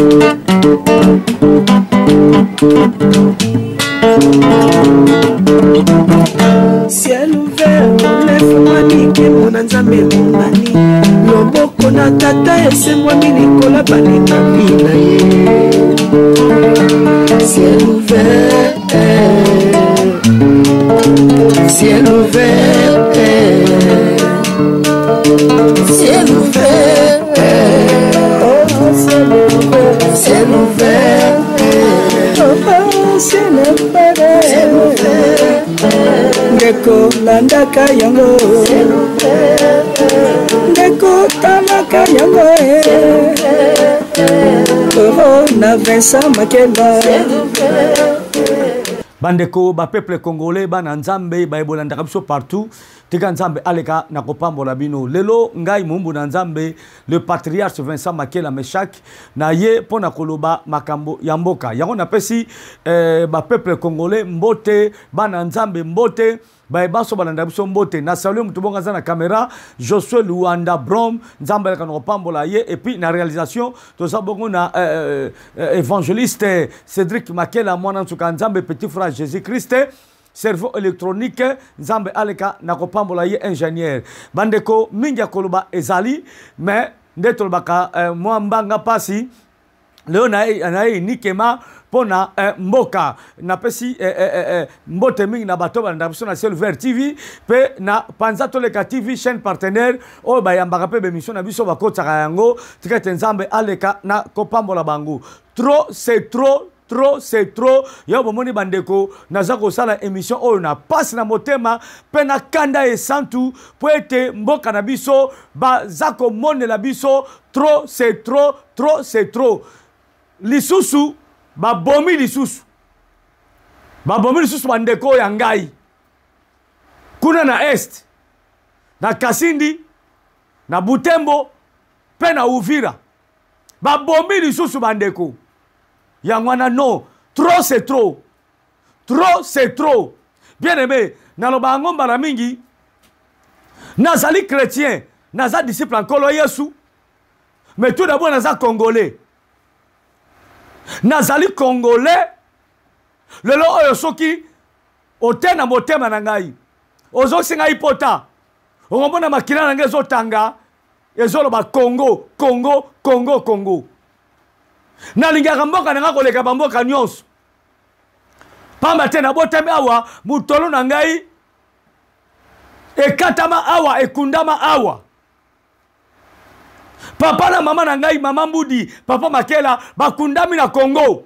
Ciel ouvert lefungwami nkembo na nzambe emonani loboko na tata esembwami likolo balingami na ye ciel ouvert ciel ouvert ciel ouvert oh, ciel ouvert ciel ouvert oh, ciel ouvert ciel ouvert ndeko landaka yango ndeko talaka yango oh, na Vincent Makela bandeko bapeuple congolais bana nzambe baye bolandaka biso partout tika nzambe aleka na kopambola bino lelo ngai moumbu na nzambe le patriarche vincent makela meshak na ye mpo na koloba makambo ya mboka yango napesi eh, bapeuple congolais mbote bana nzambe mbote baye banso balanda biso mbote na salue moto bongo aza na caméra josue luanda brom nzambe aleka na kopambola ye epuis na réalisation toza bongo na euh, euh, évangéliste cédric makela mwana nsuka nzambe petit frère jésus christ cerveau électronique nzambe aleka na kopambola ye ingénieur bandeko mingi ya koloba ezali mais nde tolobaka eh, mwa mbanga mpasi lelo naye nikema mpo na eh, mboka napesi eh, eh, eh, eh, mbote mingi na bato balandaka biso na ciel vert tv mpe na panza toleka tv chaîne partenaire oyo bayambaka mpe bemission na biso bakotisaka yango tika ete nzambe aleka na kopambola bango trop c'est trop trop c'est trop yo bomoni bandeko naza kosala émission oyo na pasi na motema mpe na kanda esantu mpo ete mboka na biso baza komonela biso trop c'est trop trop c'est trop lisusu babomi lisusu babomi lisusu bandeko ya ngai kuna na est na kasindi na butembo mpe na uvira babomi lisusu bandeko yango wana non trop c'est trop trop c'est trop bien aimé naloba yango mbala mingi nazali chrétien naza disciple ya nkolo yesu mais tout d'abord naza congolais nazali congolais lelo oyo soki ote na motema na ngai ozongisi ngai pota okomona makila na ngai ezotanga ezoloba congo congo congo congo nalingaka mboka na ngai koleka bamboka nyonso pamba te nabotami awa motolo na ngai ekatama awa ekundama awa papa na mama na ngai mama mbudi papa makela bakundami na congo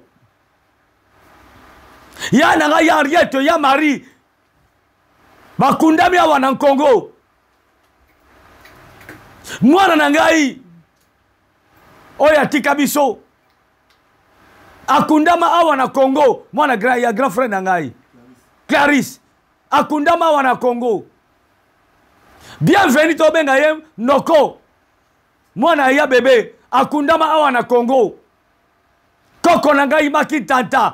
ya na ngai ya henriette ya marie bakundami awa na congo mwana na ngai oyo atika biso akundama awa na congo mwana ya grand frère na ngai clarisse akundama awa na congo bienvenu tobenga ye noko mwana ya bebe akundama awa na congo koko na ngai makintanta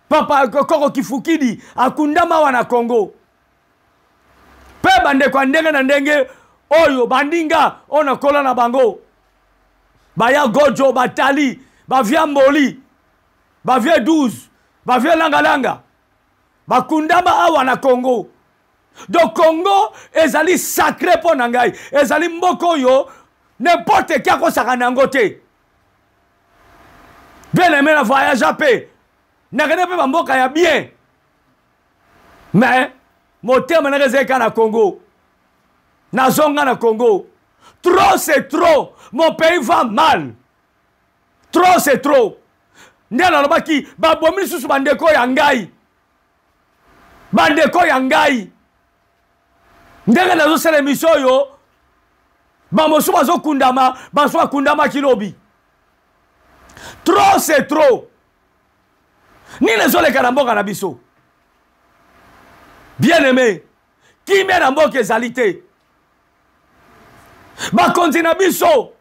papa koko kifukidi akundama awa na congo mpe bandeko ya ndenge na ndenge oyo baninga oyo nakola na bango baya gojo batali bavia mboli bavie 12 bavie langalanga bakundama awa na congo donc congo ezali sacré mpo na ngai ezali mboka oyo n'importe ki akosaka na yango te bien aimé na voyagea mpe nakende mpe bamboka ya bien mais motema nanga ezali kaka na congo nazonga na congo trop c'est trop mon pays va mal trop c'est trop nde nalobaki babomi lisusu bandeko ya ngai bandeko ya ngai ndenge nazosala emission oyo bamosusu bazokundama bamosusu bakundamaki lobi trop c'est trop nini ezoleka na mboka na biso bien aimé kimia na mboka ezali te bakonzi na biso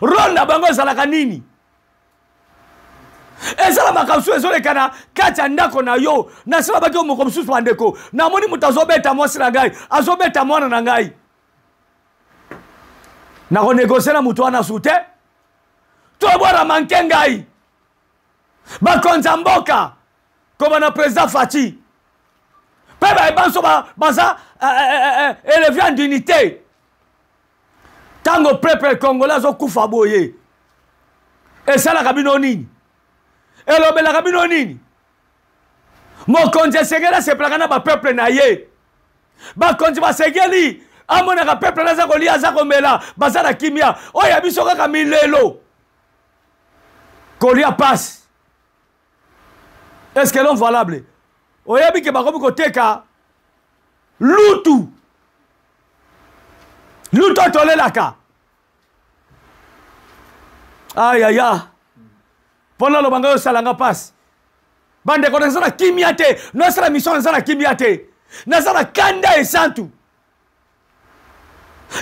role na bango ezalaka nini ezala makambo mosusu ezoleka na kati ya ndako na yo nasalabaki yo moko mosusu bandeko namoni moto azobeta mwasi na ngai azobeta mwana na ngai nakonegosie na moto wana su te. Tobwara manke ngai. Bakonzi ya mboka kobanda président Fatshi mpe baye banso baza eh, eh, eh, élevé en dignité. Ntango peuple congolais azokufa boye, esalaka bino nini? Elobelaka bino nini? Mokonzi esengeli asepelaka na bapeuple na ye. Bakonzi basengeli amonaka peuple na aza kolia, aza komela, baza na kimia. Oyo ya biso kaka milelo, kolia pasi. Est-ce que l'homme valable oyebi ke bakomi koteka lutu, lutu oyo tolelaka? Ayaya, mpo naloba ngai osalanga mpasi. Bandeko, naza na kimia te, nasala mission, naza na kimia te, naza na kanda esantu.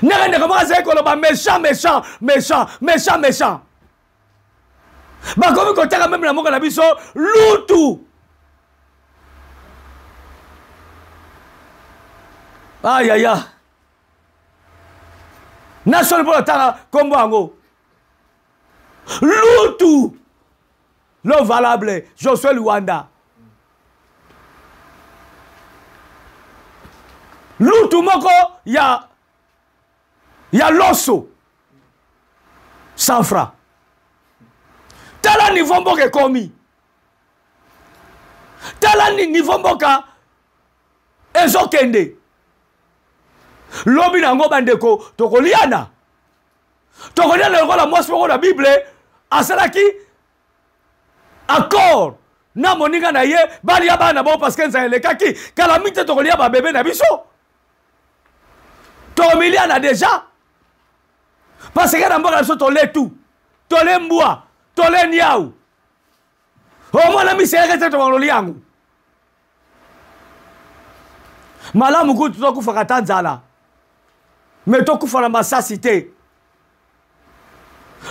Ndenge ndeko moko azali koloba méchant, méchant, méchant, méchant, méchant, bakomi koteka meme na mboka na biso lutu. Ayaya, nasoni mpo natanga nkombo yango lutu. Lo valable Josué Luanda, lutu moko ya loso 100 francs. Tala niveau mboka ekomi, tala niveau mboka ezokende. Lobi na yango bandeko, tokoliana, tokoliana lokola mwasi moko na Bible asalaki accord na moninga na ye, balia bana bango parce que nzala elekaki. Kala mingi te tokolia babebe na biso, tokomiliana déjà, parce que na mboka na biso tole tu, tole mbwa, tole niau, omona miseleke te, tokololi yango malamu. Kutu tokufaka ta nzala, me tokufa na masasi te,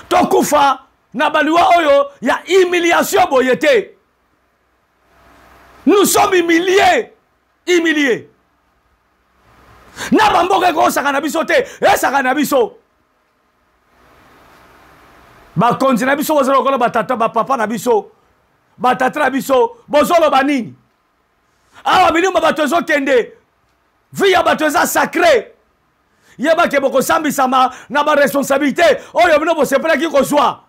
tokufa na baliwa oyo ya humiliation boye te. Nous sommes humiliés, humiliés na bamboka ekosaka na biso te, esaka na biso. Bakonzi na biso bozala lokola batata, bapapa na biso, batata na biso, bozoloba nini awa? Milimo bato ezokende, vie ya bato eza sacré. Yebake bokosambisama na baresponsabilité oyo bino bosepelaki kozwa.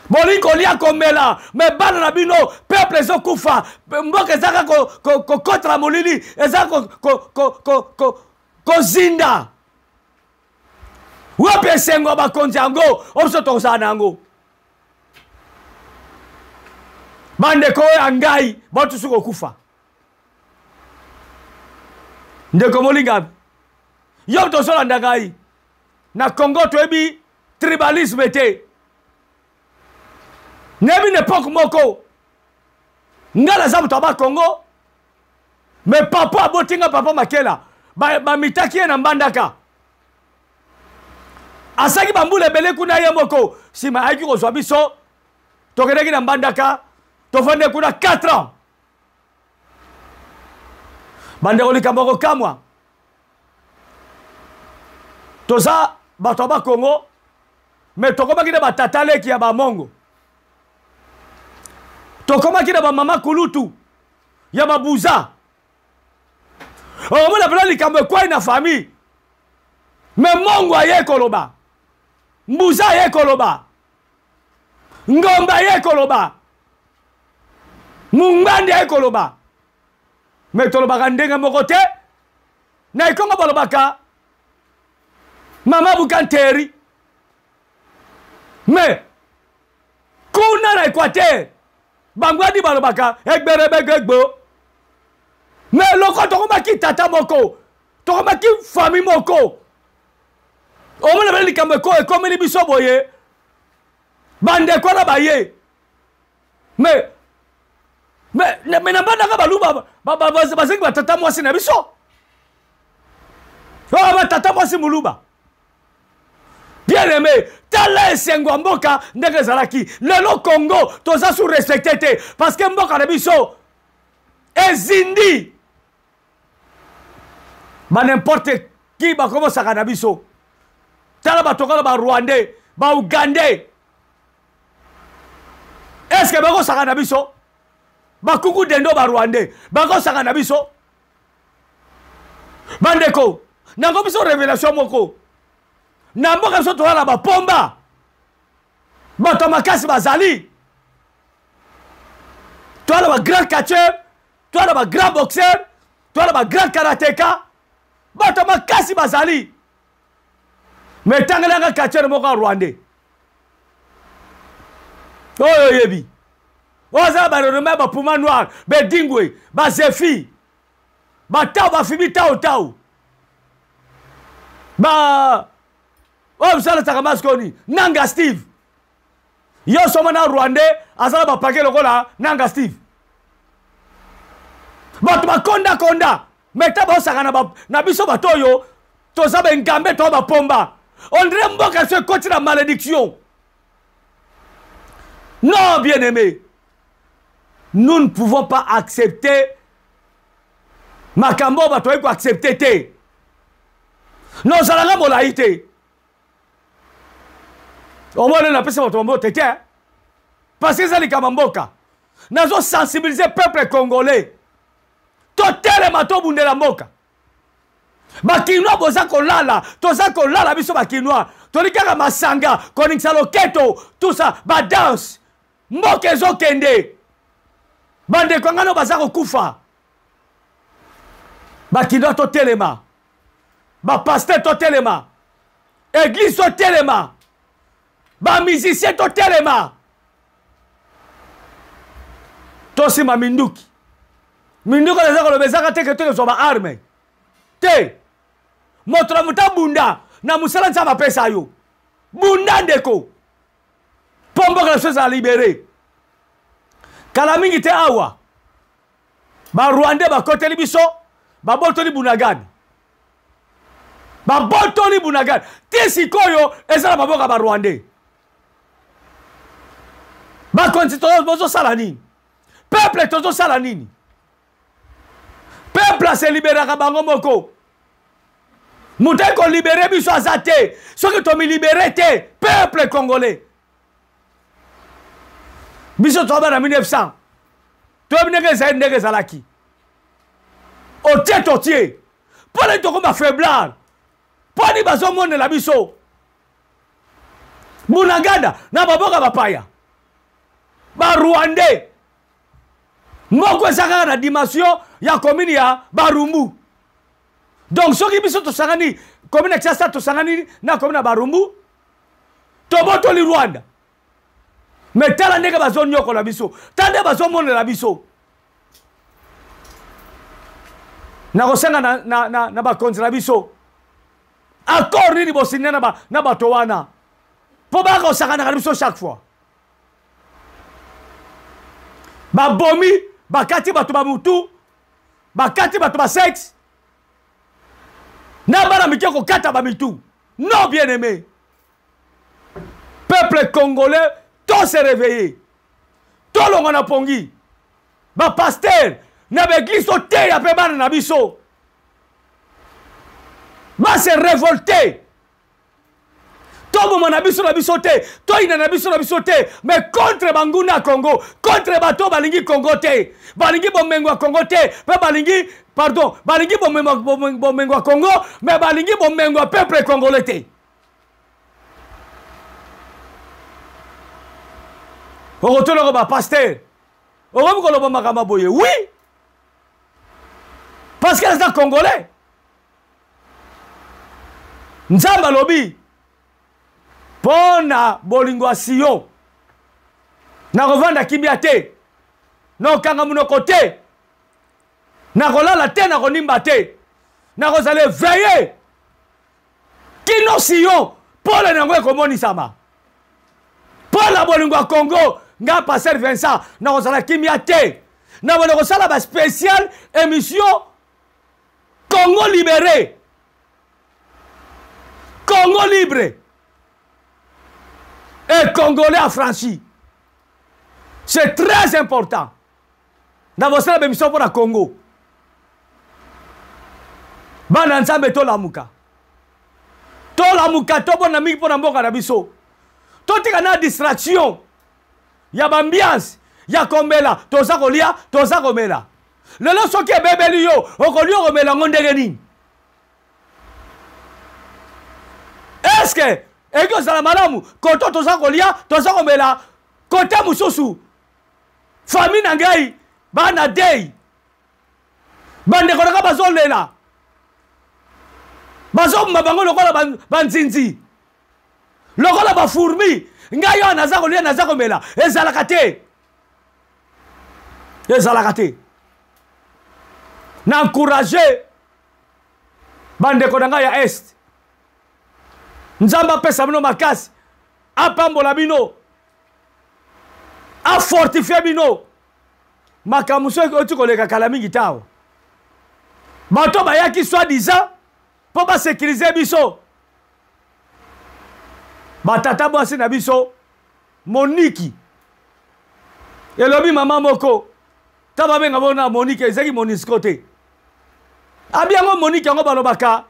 Bolingi kolia komela, me bana na bino, peuple ezokufa, mboka ezaka kokotela molili, eza kozinda. Wapi esengo ya bakonzi yango oyo biso tokozala na yango? Bandeko oyo ya ngai batusu kokufa. Ndeko molingami, yo tozolanda ngai na Congo, toyebi tribalisme te. Nayebi na epoke moko ngai naza moto ya Bakongo, me papa aboti nga, papa Makela, bamitaki ye na Mbandaka, asalaki bambula ebele kuna ye moko. Nsima ayaki kozwa biso, tokendaki na Mbandaka, tofandi kuna 4 ans. Bandeko, likambo ya kokamwa, toza bato ya Bakongo, me tokomaki na batata leki ya bamongo, tokomaki na bamama kulutu ya babuza. Okomona mpena likambo ekwai na famille, me mongo aye koloba, mbuza aye koloba, ngomba aye koloba, mungbandi aye koloba, me tolobaka ndenge moko te. Na ekongo balobaka mama buka nteri, me kuna na Équateur bangwadi balobaka egberebegegbo. Me loko tokomaki tata moko, tokomaki famille moko. Omona bele likambo ekomeli biso boye, bandeko na baye, me na Mbandaka baluba bazengi batata mwasi na biso, oyo batata mwasi moluba. Bien aimé, tala esengo ya mboka ndenge ezalaki. Lelo Congo toza sous respecté te, parce que mboka na biso ezindi, ba n'importe qui bakomosaka na biso. Tala bato kala barwandais. Baougandais estce bakosaka na biso? Bakuku dendo Barwandais bakosaka na biso? Bandeko, nango biso révélation moko na mboka biso, toza na bapomba, bato ya makasi bazali, toza na bagrand catcheur, toza na bagrand boxeur, toza na bagrand karateka, bato ya makasi bazali. Me tangelanga catcheur moko ya Rwandais oyo oyebi, oyo aza na barenome ya bapuma noir, bedingwe, bazefi, batao, bafibi tao tao, ba oyo biso alataka maske oni Nanga Steve. Yo soma na Rwandais aza na bapake lokola Nanga Steve, bato bakondakonda meta baosaka na biso. Bato oyo toza bengambe, toza bapomba, ondire mboka biso ekoti na malédiction. Non, bien aimé, nous ne pouvons pas accepter makambo oyo bato bayi koaccepte te. Nozalanga molai te, omoni napesi bato bambote te parce que eza likambo mboka. Nazosensibilize peuple congolais, totelema, tobundela mboka. Bakinois boza kolala, toza kolala. Biso Bakinois toli kaka masanga, koningisa loketo, tout ça, badanse. Mboka ezokende, bandeko ngano baza kokufa. Bakinois totelema, bapasteur totelema, église totelema, bamusicien totelema, tosimba minduki. Minduki oyo eza koloba ezaka te ke tokezwa baarme te. Moto na moto abunda na mosala Nzambe apesa yo. Bunda ndeko, mpo mboka na biso ezala libere. Kala mingi te awa Barwandais bakoteli biso, babotoli Bunagana, babotoli Bunagana. Ti sikoyo eza na maboko ya Barwandais. Bakonzi, bozosala nini? Peuple, tozosala nini? Peuple aseliberaka bango moko. Moto ekolibere biso aza te soki tomilibere te. Peuple congolais, biso toza bana 1900, toyebi ndenge ezali, ndenge ezalaki. Otie totie mpo nini tokoma faiblard? Mpo nini bazomonela biso Bunaganda na baboka bapaya, Barwandais? Moko eza kaka na dimension ya commune ya Barumbu. Donc soki biso tosangani, commune ya Kinshasa tosangani na commune ya Barumbu, tobotoli Rwanda. Me tala ndenge bazonyokola biso, tala ndenge bazomonela biso. Nakosenga na bakonzi na biso, accord nini bosinya na bato wana mpo bakosakanaka na biso chaque fois? Babomi, bakati bato bamutu, bakati bato basexe na bana mike, kokata bamitu. Non, bien aimé peuple congolais, to se réveiller, tolonga na pongi. Bapaster na baeglise, toteya mpe bana na biso base révolte. Toboma na biso na biso te, toyina na biso na biso te, mais contre banguna ya Congo, contre bato balingi Congo te, balingi bomengo ya Congo te, mpe balingi, pardon, balingi bomengo ya Congo, mais balingi bomengo ya peuple congolais te. Okotoloko bapaster, okomi koloba makambo boye? Oui, parce que eza congolais. Nzambe alobi mpo na bolingo ya Sion, nakovanda kimia te, nakokanga monoko te, nakolala te, nakonimba te, nakozala eveye kino Sion pole na yango ekomonisama. Mpo na bolingo ya Congo, nga pasteur Vincent nakozala kimia te, nabona kosala baspécial émission Congo libéré, Congo libre et Congolais affranchi. C'est très important nakosala bémission mpo na Congo. Bana Nzambe, tolamuka, tolamuka, tobona mingi mpo na mboka na biso. Totika na distraction ya bambiance ya komela, toza kolia, toza komela. Lelo soki ebebeli yo, okolia okomela yango ndenge nini? Eske ekoki kozala malamu koto toza kolia, toza komela, kote mosusu famille na ngai bana dei, bandeko na ngai bazolela, bazoboma bango lokola banzinzi, lokola bafourmi. Ngai oyo naza kolia, naza komela, ezalaka te, ezalaka te. Na encourage bandeko na ngai ya Est, Nzambe apesa bino makasi, apambola bino, afortifie bino. Makambo soki oti koleka kala mingi tawa, bato bayaki soi-disant mpo basekirize biso, batata bwasi na biso. Moniki elobi mama moko ta babenga bona Moniki, ezalaki Monisco te, abi yango Moniki yango balobaka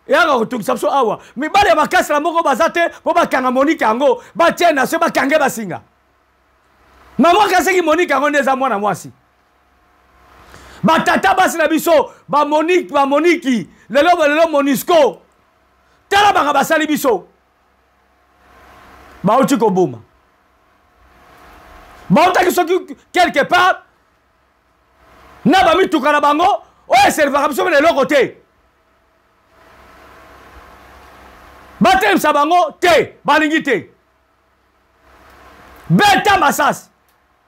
eyaka kotungisa biso awa. Mibali ya makasi na moko baza te mpo bakanga Moniki yango, batie na se, bakange basinga. Mama akasaki Moniki yango nde eza mwana mwasi. Batata basi na biso bamoniki, bamoniki lelo lelo Monisco, tala baka basali biso, bauti koboma, bautaki soki quelque part na bamituka na bango oyo eservaka biso mpe na eloko te, batelemisa bango te, balingi te. Beta masasi,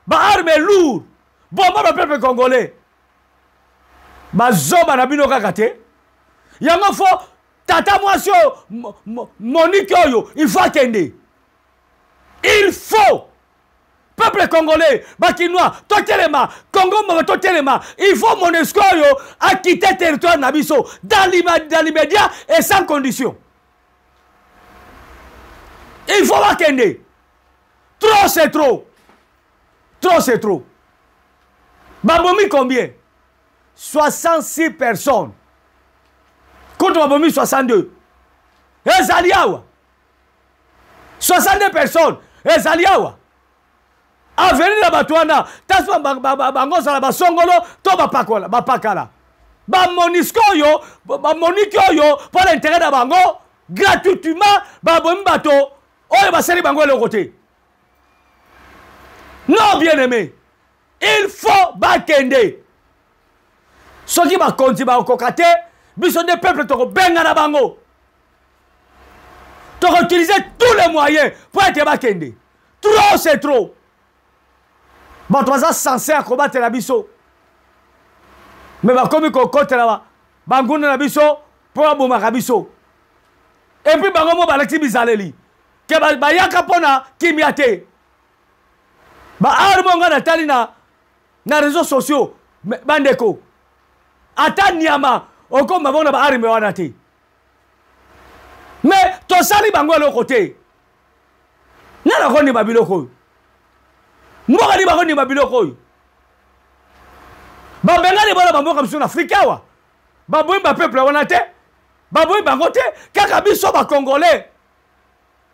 baarme lourd, bomba bapeuple congolais, bazoba na bino kaka te. Yango fo tata mwasi oyo Monique oyo, il faut akende, il faut peuple congolais, bakinois totelema, Congo mama totelema. Il faut Monusco oyo akite territoire na biso dans l'immédiat et sans condition. Il faut bakende, trop c'est trop, trop c'est trop. Babomi combien? 66 personnes contre babomi 62 ezali awa. 62 personnes ezali awa. Avenir na bato wana, taso bango ozala basongolo to bapakola, bapakala bamonisco oyo, bamoniki oyo mpo na intérêt na bango, gratuitement babomi bato oyo basali bango eloko te. Non, bien aimé, il faut bakende. Soki bakonzi bakokoka te, biso nde peuple tokobenga na bango, tokoutilize tous les moyens mpo ete bakende. Trop c'est trop. Bato baza censé ya kobatela biso, me bakomi kokotela banguna na biso mpo babomaka biso. Epuis bango mo balakisi bizaleli ke bayaka mpo na kimia te. Baarme nga natali na réseaux sociaux, bandeko, ata nyama okoma bango na baarme wana te, me tosali bango eloko te. Nani akondima biloko oyo? Mboka nini bakondima biloko oyo? Babengani bona bamboka biso na Afrika awa, baboyi bapeuple wana te, baboyi bango te, kaka biso bacongolais.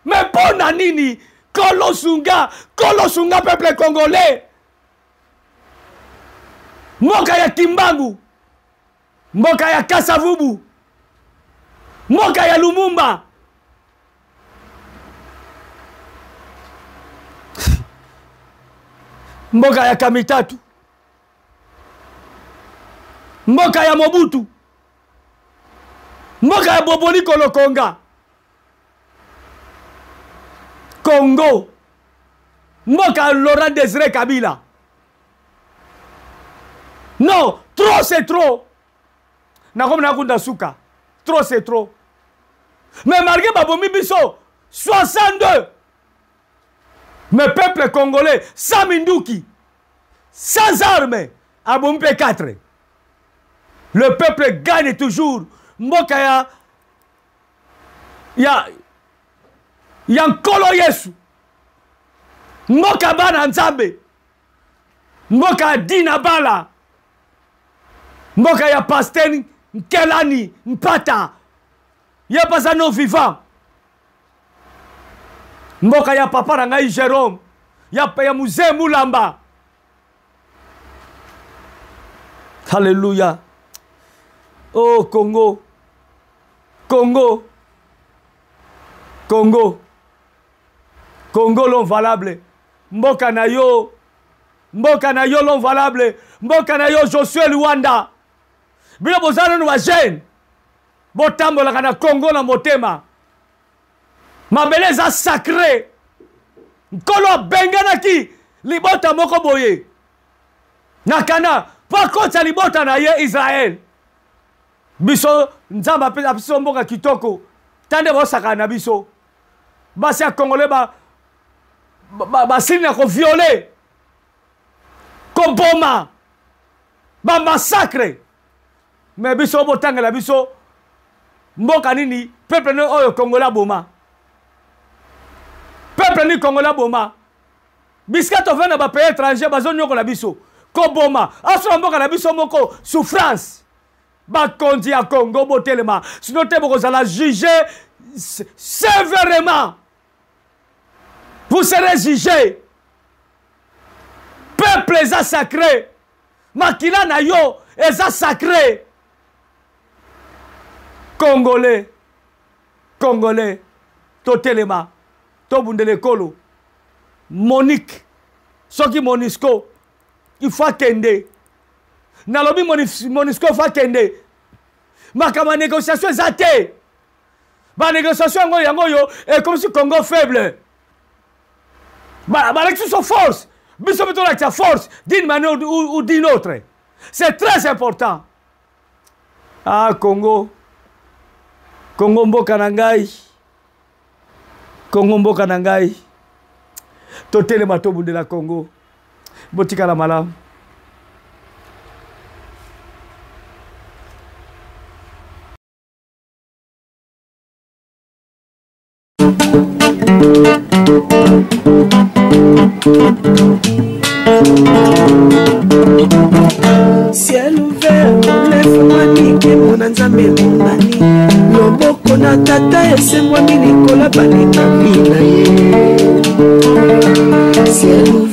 Me mpo na nini? Kolosunga, kolosunga peuple congolais. Mboka ya Kimbangu, mboka ya Kasavubu, mboka ya Lumumba, mboka ya Kamitatu, mboka ya Mobutu, mboka ya Boboli Kolokonga, Congo, mboka ya Laurent Désiré Kabila. Non, trop c'est trop. Nakomi nakunda suka. Trop c'est trop. Mais malgré babomi biso 62, mais peuple congolais sans minduki, sans armes, abomi pe 4. Le peuple gagne toujours. Mboka ya ya ya Nkolo Yesu, mboka bana Nzambe, mboka ya Dina Bala, mboka ya Pasteur Nkelani Mpata, ye paza non vivant. Mboka ya papa na ngai Jerome, ya, ya Mzee Mulamba. Alléluia. Oh Congo. Congo. Congo. Congo l'homme valable. Mboka na yo. Mboka na yo l'homme valable. Mboka na yo Josué Luanda. Bino boza nanu ba jeune. Botambolaka na Congo na motema. Mabele eza sacré. Nkolo abenganaki libota moko boye na Kana mpo akotisa libota na ye Israël. Biso Nzambe apesa biso mboka kitoko, ta nde bosakana na biso. Basi ya Congolais basili na koviole, koboma, bamassacre. Me biso botangela biso mboka nini, peuple nini oyo Congolais aboma, peuple nini Congolais aboma. Bisika tovanda na bapays étranger bazonyokola biso, koboma aso na mboka na biso moko, souffrance. Bakonzi ya Congo botelema, sino te bokozala juge sévèrement. Vous serez jugé. Peuple eza sacré, makila na yo eza sacré. Congolais, Congolais, totelema, tobundela ekolo. Monique, soki Monisco, il faut akende. Nalobi Monisco faut akende. Makambo ya négociation eza te. Ba négociation yango yango oyo ekomisi Congo faible. Balakisi biso force, biso mpe tolakisa force d'une manière ou d'une autre. C'est très important. Ah Congo, Congo mboka na ngai, Congo mboka na ngai, totelema tobundela Congo. Botikala malamu. Ciel ouvert, lefungwami, nkembo na Nzambe emonani, loboko na tata esembwami likolo balingami na ye. Ciel